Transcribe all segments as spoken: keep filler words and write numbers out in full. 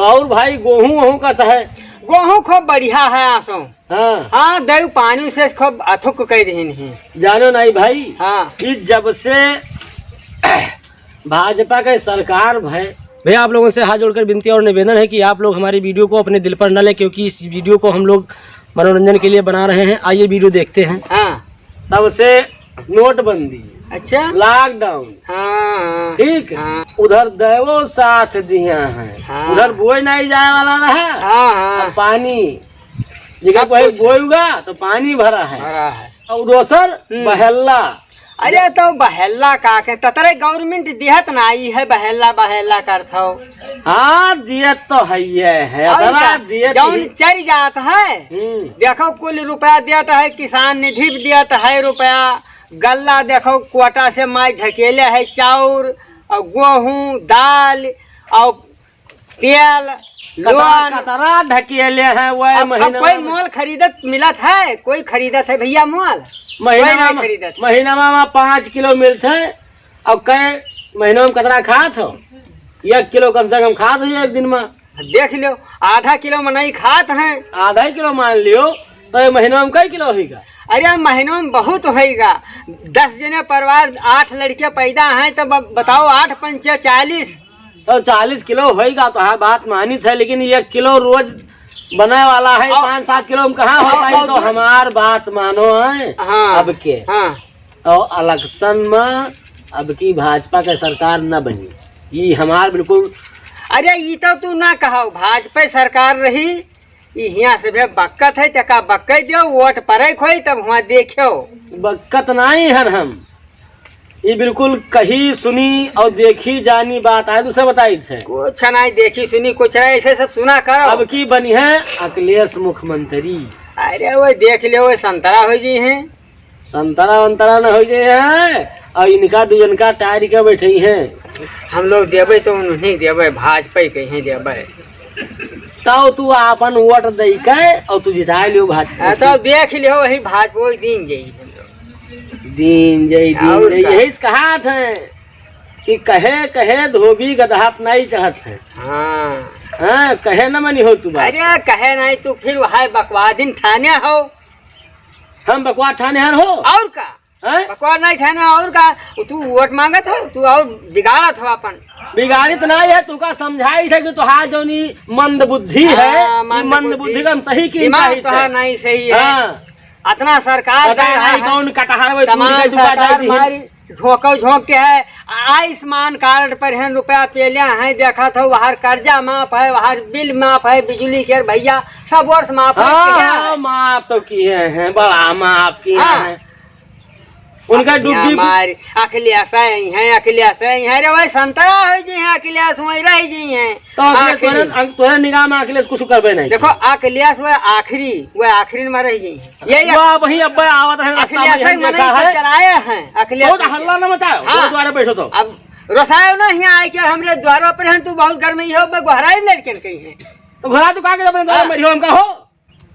और भाई, गोहूँ वोहूँ कस है? गोहूँ खूब बढ़िया है आसो। हाँ। हाँ, देव पानी से खूब अथुक कइ रहिन ही। जानो नाहीं भाई, हाँ। कि जब से भाजपा के सरकार भय। भैया, आप लोगों से हाथ जोड़कर विनती और निवेदन है कि आप लोग हमारी वीडियो को अपने दिल पर न लें, क्योंकि इस वीडियो को हम लोग मनोरंजन के लिए बना रहे हैं। आइए, वीडियो देखते हैं। हाँ। तब से नोटबंदी, अच्छा। लॉकडाउन, हाँ, हाँ। ठीक? हाँ। उधर दैवो साथ दिया है। हाँ। उधर बोए नाहीं जाए वाला रहा। हाँ, हाँ। अब पानी, जेकर सब कोई कुछ है। बोएगा तो पानी भरा है। भरा है। और दोसर हम्म। बहेल्ला। अरे तो बहेल्ला का के ततरे government दिहत नाहीं है, बहेल्ला, बहेल्ला करत हो। हाँ, दियत तो हइये है, और अतरा का? दियत जौन ही। चल जात है, हम्म। देखो कुल रुपया दियत है, किसान निधि भी दियत है रुपया, गल्ला देखो कोटा से माई ढकेले है, चाउर और गोहूँ, दाल और तेल, कतरा, लोन। कतरा ढकेले हैं, वह अब, अब महीना कोई में मोल खरीदत मिलत है? कोई खरीदत है भैया मोल? महीना कोई नहीं में, खरीदत। महीना में पाँच किलो मिलत है, अब कै महीना में कतरा खात हो? एक किलो कम से कम खात हो एक दिन में। देख लो, आधा किलो में नहीं खात हैं। आधा ही किलो मान लियो, तो ये महीना में कै किलो होइगा? अरे, महीना में बहुत होइगा। दस जने परिवार, आठ लड़के पैदा हैं, तो ब-, बताओ, आठ पंचे चालीस। तो चालीस किलो होइगा, तो हाँ, बात मानित है, लेकिन एक किलो रोज बने वाला है, और, पाँच सात किलो में कहाँ हो और, पाई? और तो हमार बात मानो है, हाँ, अब के। हाँ। और election में अब की भाजपा के सरकार न बनी, ई हमार बिल्कुल। अरे, ई तो तू ना कहो, भाजपा सरकार रही, ई हियाँ से भी बक्कत है, तेका बक्के दियो, वोट परे खोई, तब हुआँ देखियो। बक्कत नाहीं हन हम, ई बिल्कुल कही सुनी और देखी जानी बात आए, दूसरे बताई थे। कुछ नाहीं देखी सुनी, कुछ नाहीं, ऐसे सब सुना करो। अब की बनी है अखिलेश मुख्यमंत्री। अरे, वो देख लियो, वो संतरा हो जी हैं। संतरा वंतरा न हो जाए हैं, और इनका दुजन का टायर के बैठे हैं। हम लोग देबे तो उन्हीं देबे, भाजपा के ही देबे। तब तू आपन वोट दे के और तू जिता लियो भाजपा। हाँ, तो देख लियो, वही भाजपा वही दिन जाई हम लोग। दिन जाई, दिन और जाई, का? यही से कहा था कि कहे कहे धोबी गदहा नहीं चाहत है। हाँ। हाँ, कहे न मनी हो तू बात। अरे, कहे नहीं तू फिर वह बकवादिन ठाने हो। हम बकवाद ठाने हन हो? और का? हैं? बकवाद नहीं ठाने, और का? तू वोट मांगत हो, तू और बिगाड़त हो अपन। बिगाड़ित नहीं है, तू का समझाई थे कि तोहार जौनी मंद बुद्धि है, हाँ, ई मंद मंद बुद्धि। बुद्धि का हम सही की दिमाग चाहिए तोहार थे। नहीं सही है। हाँ। अतना सरकार पता दे रहा नहीं है। कौन कटहर वो तमाम टूट के चुका सरकार जाती है। मारी झोंको झोंक के है। आयुष्मान कार्ड पर हैं रुपया पेलिया हैं, देखा था वहार कर्जा माफ है, वहार बिल माफ है, बिजली के भैया सब वर्ष माफ है, हाँ, किया है। हाँ, माफ तो किए हैं, बड़ा माफ किए हाँ। हैं। उनका अखिलिया डुग्गी मार, अखिलेश ही हैं, अखिलेश ही हैं, अरे वही संतरा हो जी हैं, अखिलेश वही रह जी हैं। तो अखिलेश आखिरी। तोरे, अं-, तोरे निगाह में अखिलेश कुछ करबे नहीं देखो, किया। अखिलेश वह आखिरी, वह आखिरी में रह जी हैं। ये, ये वाह, वही अब्बा आवत है, रास्ता में अखिलेश यही ही मनई देखा से है। चलाए हैं, अखिलेश बहुत ही हल्ला से। न मचाओ, हाँ। बहुत द्वारा बैठो तो। अब रोसायो ना हियाँ आए के हमरे द्वारा पर हैं, तू बहुत गर्मी हो, मैं गोहराई लड़कन कही है। तो घरा तू का के अपने द्वारा हाँ। मरियो हमका हो?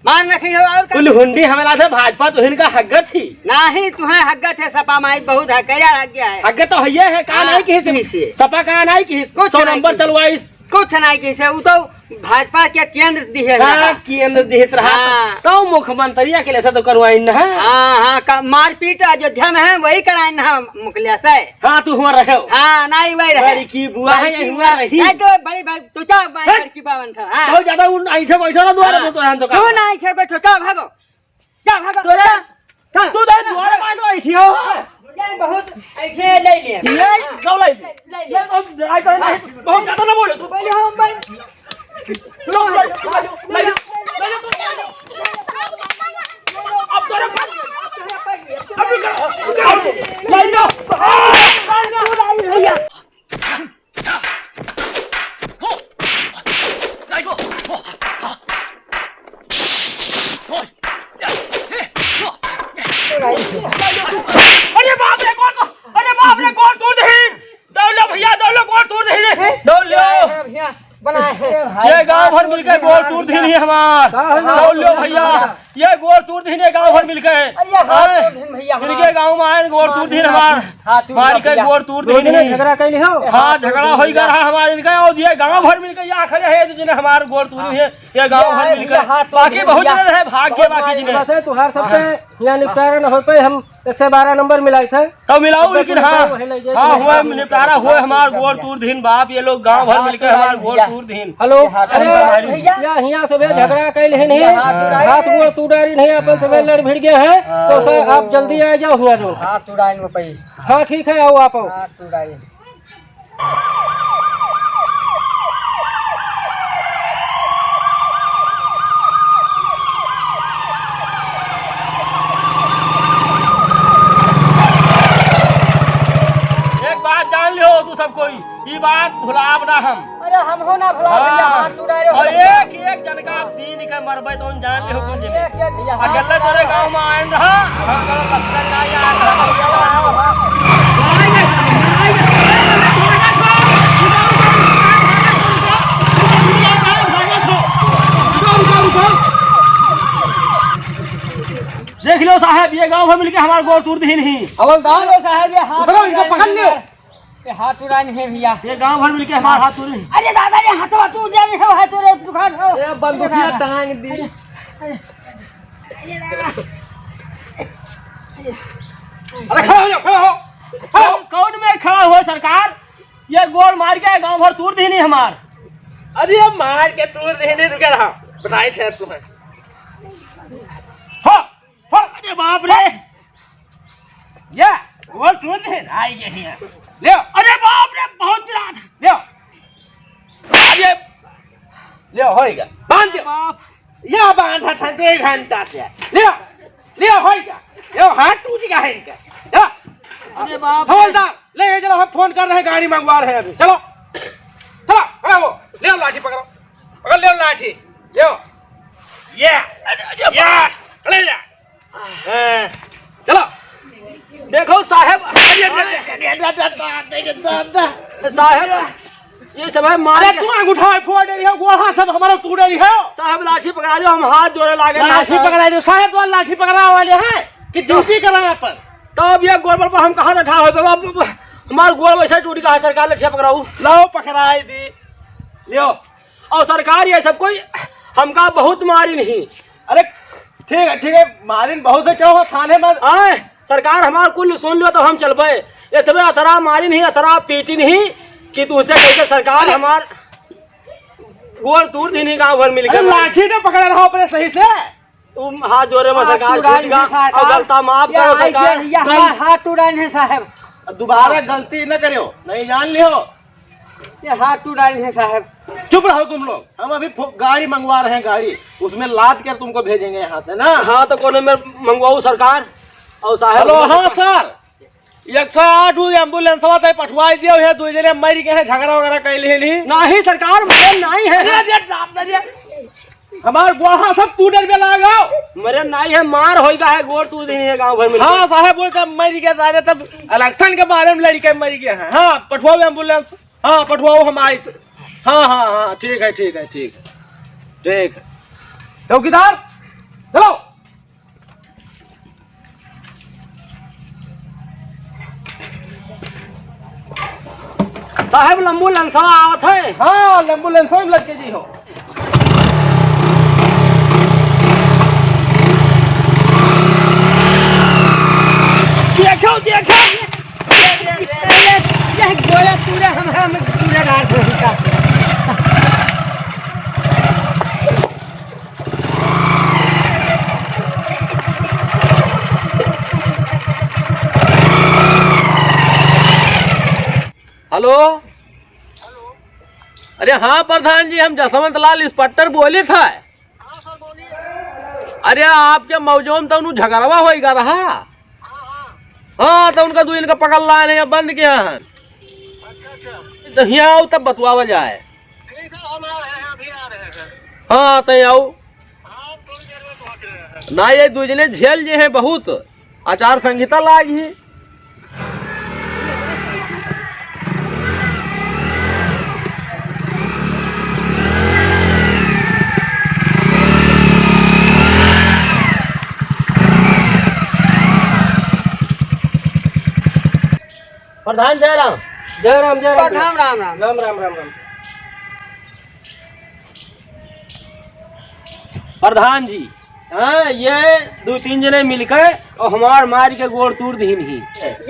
मान रखी हो और का? कुल हुंडी हमें लाथे भाजपा तो इनका हगत ही। नहीं, तुम्हें हगत है, सपा माई बहुत है, कया हग गया है। हगत तो हइये है, का हाँ, नहीं किहिस? किहिस? सपा का नहीं किहिस? कुछ सौ नहीं नंबर किहिस। चलवाइस। कुछ नहीं किहिस, वो तो भाजपा के केंद्र दिहे हाँ, रहा। केंद्र दिहित रहा। हाँ। तो मुख्यमंत्री अखिलेश तो करवाइन ना। हाँ, हाँ, का-, मारपीट अयोध्या में है, वही कराइन ना मुखलिया से। हाँ, तू हुआ रहे हो। हाँ, नहीं, वही रहे। बड़ी की बुआ है, बड़ी यही की हुआ बुआ। रही। ए, तो बड़ी, बड़ी, तू जा, भाई, हट। बड़की बावन था, हाँ। बहुत ज्यादा उन ऐठे बैठो ना द्वारा हाँ। में तो रहन तो का। तू ना ऐठे बैठो, चल भागो। जा भागो। तोरा, चल। तू तो द्वारा में तो ऐठी हो। ये बहुत ऐठे ले ले। ये हाँ। क्यों ले ले? ले ले। ये तो डराई कर नहीं, हाँ। बहुत ज्यादा ना बोलो तू। पहले हम भाई। लो, लो, लो, लो, लो, लो, लो, लो, लो। अब तोरा, अब रुक, रुक, रुक। ले लो। भैया। अरे बाप रे, गोड़ तो, अरे बाप रे, गोड़ तोड़ दे। दौड़ लो भैया, दौड़ लो, गोड़ तोड़ दे। दौड़ लो। भैया, बनाए हैं। ये गांव भर मिलके गोड़ तोड़ दे रही है हमार। दौड़ लो भैया, ये गोड़ तोड़ दे, ये गांव भर मिलके। अरे, ये हाथ तोड़ दे भैया, इनके गांव में आए, गोड़ तोड़ दे हमार। हाँ, तू मार के गोड़ तूर दो देनी। जने झगड़ा कैली हो? हाँ, झगड़ा होई गा रहा हमारे इनका, और ये गांव भर मिलके या खड़े हैं, जो जने हमार गोड़ तूर है, ये गांव भर मिलके। बाकी बहुत जने रहे, भाग गए बाकी जने। बस है, तुहार सबसे यहाँ निपटारा न हो पे, हम एक सौ बारह नंबर मिलाई थे। तो मिलाऊ, लेकिन हाँ, हाँ, हुए निपटारा, हुए हमार गोड़ तूर दीन बाप, ये लोग गांव भर मिलके हमार गोड़ तूर दीन। हेलो, अरे भैया, हियाँ सबे झगड़ा कैल है नहीं, हाथ गोड़ तू डारी नहीं, अपन सबे लड़ भिड़ गए हैं, तो सर आप जल्दी आ जाओ हुआ जो। हाथ उड़ाइन में पई। हाँ, ठीक है, आओ आप आओ। हाथ उड़ाइन। एक बात जान लियो तू सब कोई, ई बात भुलाब ना हम। अरे हम हो ना भुलाब भैया, हाँ। हाथ उड़ाए हो और भैया। एक, एक जन का दीन के मरबे तो जान लियो कौन जने। एक, एक भैया, हाथ अकेले तोरे उड़ाए। गाँव में आए रहा, हम कल लश्कर ना आए रहा। देख लो साहब, ये गांव भर मिलके हमार गोड़ तूर दीन ही। हवलदार हो साहब, ये हाथ पकड़ो, इनको पकड़ लियो। ये हाथ उड़ाइन है भैया। ये गांव भर मिलके हमार हाथ तूर दीन। अरे दादा रे, हाथवा तू जाने हो, हाथ रे दुकान हो। ये बंदूकिया टांग दी। अरे, अरे, अरे दादा। अरे खड़ा हो जाओ, खड़ा हो। कौन, कौन में खड़ा हो सरकार? ये गोड़ मार के गांव भर तूर दीन ही हमार। अरे मार के तूर दीन ही, रुके रहा, बताई थे तुम्हें। हो, हो। अरे बाप रे, ये गोड़ तूर दीन ही, आई गए हैं। ले, अरे बाप रे, बहुत पिरात। ले, अरे, ले, होइगा, बांध दे। बाप। या बांधा था डेढ़ घंटा से। ले, ले, होइगा। ये हाथ टूट गया है इनका। चलो। अरे बाप रे। हवलदार, ले, ये चलो, हम फोन कर रहे हैं, गाड़ी मंगवा रहे हैं अभी। चलो, चलो, खड़ा हो, ले लाठी पकड़ो, पकड़ ले लाठी, ले। ये, अरे, अरे ये, बाप। खड़े जा। हाँ, चलो। देखो साहब, अरे, अरे, अरे, अरे, अरे, अरे, अरे, साहब, ये सब है मार अरे, के तू अंगूठा फोड़ दे रही हो, गोड़ हाथ सब हमारा तोड़ रही हो। साहब, लाठी पकड़ा दो, हम हाथ जोड़े लागे। लाठी पकड़ा दो साहब, तो लाठी पकड़ा वाले हैं कि ड्यूटी करा अपन। तब ये गोड़ पर हम कहाँ से ठाड़ हो, बाबा, हमार गोड़ वैसे टूट गया है, सरकार लाठी पकड़ाऊ। लाओ, पकड़ाई दी, लियो। और सरकार ये सब कोई हमका बहुत मारी नहीं। अरे, ठीक है, ठीक है, मारिन बहुत है, क्या हुआ थाने में? आए, सरकार हमार कुल सुन लो तो हम चलबे। इतने अतरा मारी नहीं, अतरा पीटी नहीं कि तू उसे कह के सरकार अरे। हमार गोड़ तूर दीन ही गांव भर मिलके। अरे, लाठी तो पकड़ा रहा अपने सही से। तुम हाथ जोड़े में हाँ, सरकार छूट गया। और गलता माफ करो सरकार। ये हाथ, हाथ उड़ाइन है साहब। दोबारा गलती न करो, नहीं जान लियो। ये हाथ उड़ाइन है साहब। चुप रहो तुम लोग, हम अभी फो-, गाड़ी मंगवा रहे हैं, गाड़ी, उसमें लाद कर तुमको भेजेंगे यहाँ से ना। हाँ, तो कौन में मंगवाऊ सरकार? और साहब हेलो, हाँ सर, एक सौ आठ उ एम्बुलेंसवा तय पठवाई दियो, ये दो जने मर गए हैं, झगड़ा वगैरह कैले हैं नहीं। नहीं सरकार, मरे नहीं है। अरे, अरे, बाप रे। हमार गोड़ हाथ सब तू डर में लाग गो। मरे नाई है, मार होई गा है, गोड़ तू देनी है गाँव भर में। हाँ साहब, वो सब मर गया सारे, तब इलेक्शन के बारे में लड़के मर गए हैं। हाँ, पठवाओ एम्बुलेंस। हाँ, पठवाओ, हम आए। हाँ, हाँ, हाँ, ठीक है, ठीक है, ठीक है, ठीक है। चौकीदार, चलो। साहब, लंबू लंसवा आवत है। हाँ, लंबू लंसवा में लग के जी हो। देखो, देखो। ये, ये, ये, ये, ये गोला पूरा हम, हम पूरा रात हो गया। हेलो। अरे हाँ प्रधान जी, हम जसवंत लाल इंस्पेक्टर बोलित है। अरे आपके मौजो में तो उन्हू झगड़वा होइगा रहा। हाँ, तो उनका दू इनका पकड़ लाए नहीं, अब बंद किया है। तो हियाँ आओ तब बतवावा जाए। हाँ, तय आओ। ना, ये दू जने झेल जे हैं बहुत, आचार संहिता लाग ही। प्रधान जय राम। जय राम, जय राम। प्रणाम, राम, राम। राम, राम, राम, राम। प्रधान जी, हाँ, ये दो तीन जने मिलके और हमार मार के गोड़ तूर दीन ही।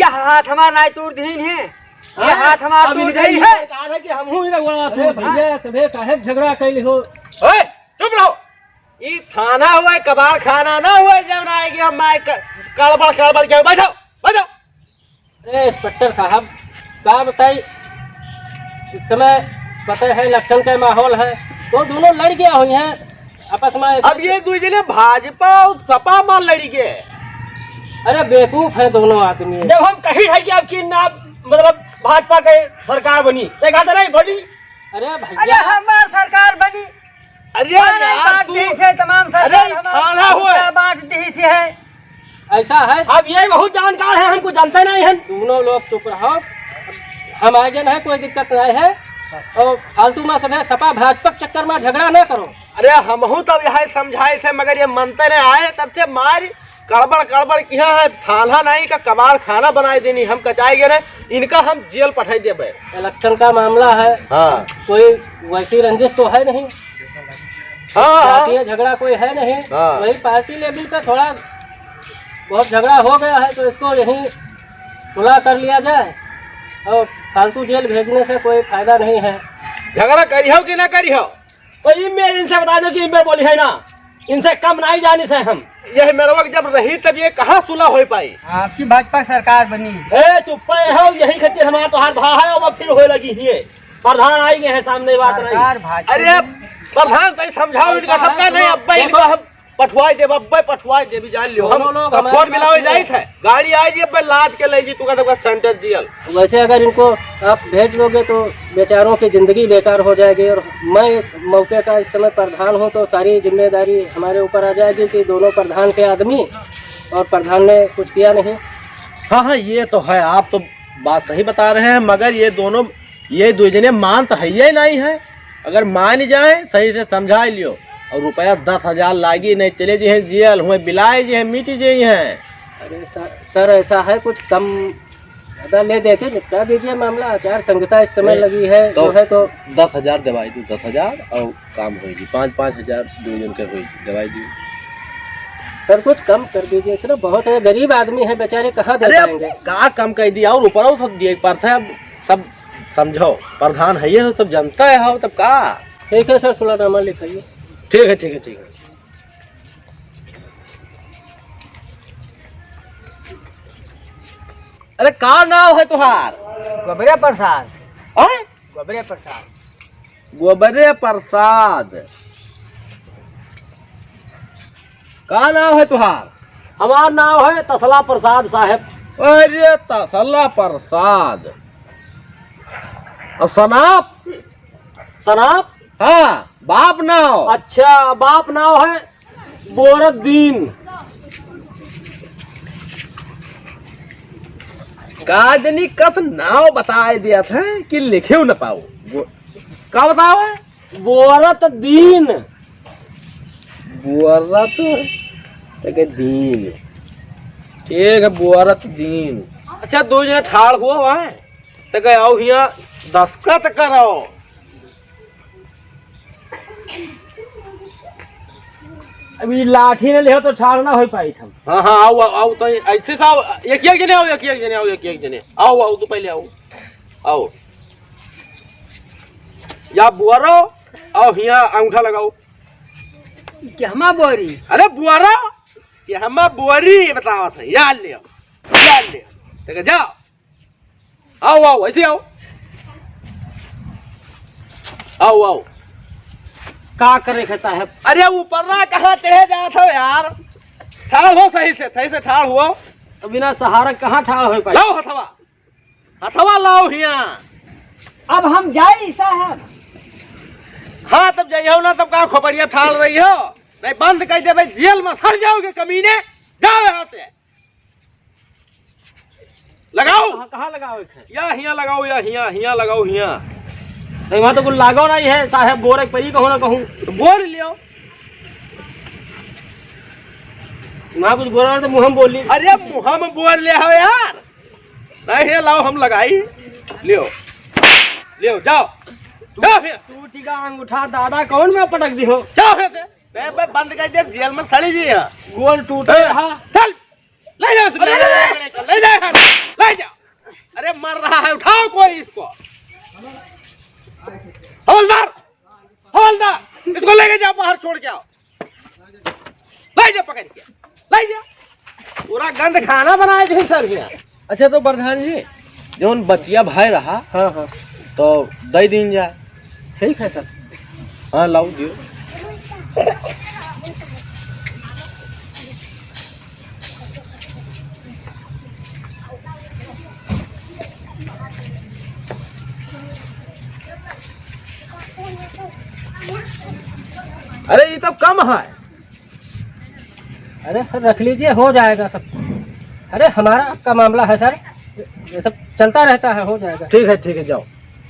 यह हाथ हमार नाई तूर दीन है। हाँ, ये हाथ हमार अब तूर इनका दीन ये है। सरकार है कि हमहू इनका गोड़वा अरे तूर दी। भैया, सभे काहे झगड़ा कैली हो? ओए, चुप रहो। ई थाना हुआ, कबाड़ खाना ना हुआ, जब ना आएगी हम माय क-, कड़बड़, कड़बड़ के बैठो, बैठो। अरे इंस्पेक्टर साहब, का बताई, इस समय पता है इलेक्शन का माहौल है, तो दोनों लड़ गया हुई हैं आपस में। अब ये दो जने भाजपा और सपा में लड़ गए। अरे बेवकूफ है दोनों आदमी। जब हम कही है कि अब की ना, मतलब भाजपा के सरकार बनी, तो कहते नहीं बनी। अरे अरे भैया, हमार सरकार बनी। अरे अरे यार, बांट तू, दी से तमाम अरे सरकार हमार थाना हुआ है। बांट दी से है। ऐसा है। अब ये बहुत जानकार है, हमको जानते नहीं है। दोनों लोग चुप रहो, हम आगे नहीं, कोई दिक्कत नहीं है। और फालतू में सभे सपा भाजपा के चक्कर में झगड़ा ना करो। अरे हमहू तब यह समझाए थे, मगर ये मनते नहीं आए, तब से मार कड़बड़ कड़बड़ किया है, थाना नहीं का कबाड़ खाना बनाए देनी, हम कचाए गए रहे, इनका हम जेल पठाई देबे। इलेक्शन का मामला है, हाँ। कोई वैसी रंजिश तो है नहीं, हाँ, हाँ। जातीय झगड़ा कोई है नहीं, हाँ। वही पार्टी लेवल पे थोड़ा बहुत झगड़ा हो गया है, तो इसको यहीं सुलह कर लिया जाए और फालतू जेल भेजने से कोई फायदा नहीं है। झगड़ा करिहो कि ना करिहो? तो ई मेर इनसे बता दो कि ई मेर बोली है ना, इनसे कम नहीं जानी से हम। यह मेरवा जब रही तब ये कहाँ सुलह हो पाई? आपकी भाजपा सरकार बनी। ए चुप्पे हो, यही खातिर हमारा तोहार भा है, अब फिर होए लगी ही है। प्रधान आई गए हैं सामने, बात नहीं। सरकार भाजपा अरे बनी। प्रधान तई समझाओ इनका ऐसा सबका है, नहीं, सुनो, अब इनका देखो, हम पठवाई देब, अब्बे पठवाई देब, जान लियो। हम दोनों लोग तो हमारे फोन मिलावे साथ में जाइत है, गाड़ी आई जी, अब्बे लाद के ले जी, तू का सबका सेंटर जेल। वैसे अगर इनको आप भेज लोगे तो बेचारों की ज़िंदगी बेकार हो जाएगी, और मैं इस मौके का इस समय प्रधान हूँ, तो सारी जिम्मेदारी हमारे ऊपर आ जाएगी कि दोनों प्रधान के आदमी और प्रधान ने कुछ किया नहीं। हाँ, हाँ, ये तो है, आप तो बात सही बता रहे हैं, मगर ये दोनों, ये दो जने मान तो है ही नहीं है। अगर मान जाए, सही से समझा लियो, और रुपया दस हजार लागी, नहीं चले जे हैं जेल, हुए बिलाए जे हैं, मिट जे हैं। अरे सर, सर, ऐसा है, कुछ कम ज्यादा ले देते, निपटा दीजिए मामला। आचार संहिता इस समय नहीं, लगी है, तो जो है तो दस हजार दवाई दो, दस हजार और काम होई जी, पाँच, पाँच हजार दो जन के होई जी, दवाई दो। सर, कुछ कम कर दीजिए, इतना बहुत है, गरीब आदमी है बेचारे, कहाँ दे अरे, पाएंगे? का कम कर दिया, और ऊपर और सब दिए एक बार था, अब सब समझो, प्रधान है ये, सब जनता है, हो तब का? ठीक है सर, सुलहनामा लिखाइए। ठीक है, ठीक है, ठीक है। अरे का नाव है तुहार? गोबरे प्रसाद। हैं? गोबरे प्रसाद। गोबरे प्रसाद। का नाव है तुहार? हमार नाव है तसला प्रसाद साहब। अरे तसला प्रसाद। और सनाप? सनाप? हाँ, बाप नाव। अच्छा, बाप नाव है बोरत दीन। का जनी कस नाव बताए दिया था कि लिखे न पाओ। वो, का बताओ है? बोरत दीन। बोरत तक दीन। ठीक है, बोरत दीन। अच्छा, दो जने ठाड़ हुआ वहाँ, तक आओ हियाँ दस्तखत करो। अभी लाठी न लेहो तो ठाड़ ना हो पाई हम। हाँ, हाँ, आओ, आओ, आओ, तो ऐसे से आओ, एक, एक जने आओ, एक, एक जने आओ, एक, एक जने। आओ, आओ, तू पहले आओ। आओ। या बुआरो, आओ, हियाँ अंगूठा लगाओ। केहमा बोरी? अरे बुआरो, केहमा बोरी बतावत है, याद ले आओ, याद ले आओ। तक जाओ। आओ, आओ, ऐसे आओ। आओ, आओ। का करे के साहब? अरे ऊपर ना कहाँ चढ़े जात हो यार? ठाड़ हो सही से, सही से ठाड़ हो। तो बिना सहारा कहाँ ठाड़ हो पाई? लाओ हथवा, हथवा लाओ हियाँ। अब हम जाई साहब। हाँ, तब जाइयो ना, तब का खोपड़िया ठाड़ रही हो? नहीं, बंद कर देबे, जेल में सड़ जाओगे कमीने। जाओ यहाँ से। लगाओ। कहाँ, कहाँ लगाओ एक है? या हियाँ लगाओ, या हियाँ, हियाँ लगाओ, हियाँ। नहीं, वहाँ तो कुछ लागो नहीं है साहब, बोरे परी कहूँ ना कहूँ। तो बोर लियो। वहाँ कुछ बोरा तो मुँह में बोल ली। अरे मुँह में बोर ले हो यार। नहीं है, लाओ हम लगाई। लियो, लियो, जाओ, जाओ फिर। टूट गया अंगूठा दादा, कौन में पटक दिहो? जाओ फिर ते। बे, बे, बंद कर दे, जेल में सड़ी जी यहाँ। गोल टूटे ए, रहा। चल, ले जा उसको, ले जा, ले जा, ले जा, ले जा। अरे मर रहा है, उठाओ कोई इसको। हवलदार, हवलदार, इसको लेके जाओ, बाहर छोड़ के आओ। ले जा पकड़ के, ले जा। पूरा गंद खाना बनाए थे सर यहाँ। अच्छा तो प्रधान जी, जौन बतिया भाई रहा, हाँ, हाँ। तो दे दीन जाए। ठीक है सर। हाँ, लाओ दियो। अरे, ये तो कम है। अरे सर, रख लीजिए, हो जाएगा सब। अरे, हमारा आपका मामला है सर, ये सब चलता रहता है, हो जाएगा। ठीक है, ठीक है, जाओ।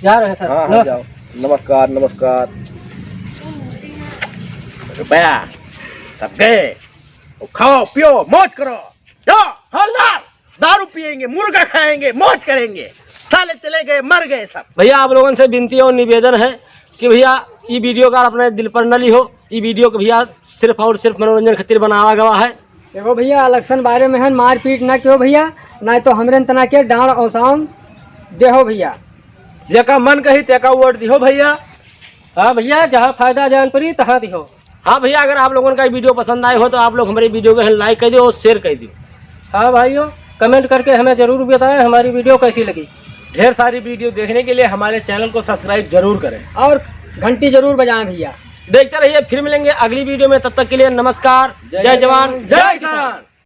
जा रहे हैं सर, हाँ, हाँ, नमस्कार। जाओ। नमस्कार, नमस्कार। रुपया सब गए, वो खाओ, पियो, मौज करो। जाओ, हवलदार, दारू पिएंगे, मुर्गा खाएंगे, मौज करेंगे। साले चले गए, मर गए सब। भैया, आप लोगन से विनती और निवेदन है कि भैया, ई वीडियो का अपने दिल पर न लिहो। ई वीडियो को भैया सिर्फ और सिर्फ मनोरंजन खातिर बनावा गवा है। देखो भैया, इलेक्शन बारे में है, मारपीट ना किहो भैया, ना तो हमरे तना के डांड औसाउन देहो भैया। जेका मन कही तेका वोट दिहो भैया। हाँ भैया, जहाँ फायदा जान पड़ी तहाँ दिहो। हाँ भैया, अगर आप लोगन का ये वीडियो पसंद आए हो तो आप लोग हमारे वीडियो को लाइक कर दो और शेयर कर दो। हाँ भाइयों, कमेंट करके हमें जरूर बताएं हमारी वीडियो कैसी लगी। ढेर सारी वीडियो देखने के लिए हमारे चैनल को सब्सक्राइब जरूर करें और घंटी जरूर बजाएं भैया। देखते रहिए, फिर मिलेंगे अगली वीडियो में। तब तक के लिए नमस्कार, जय जवान, जय किसान।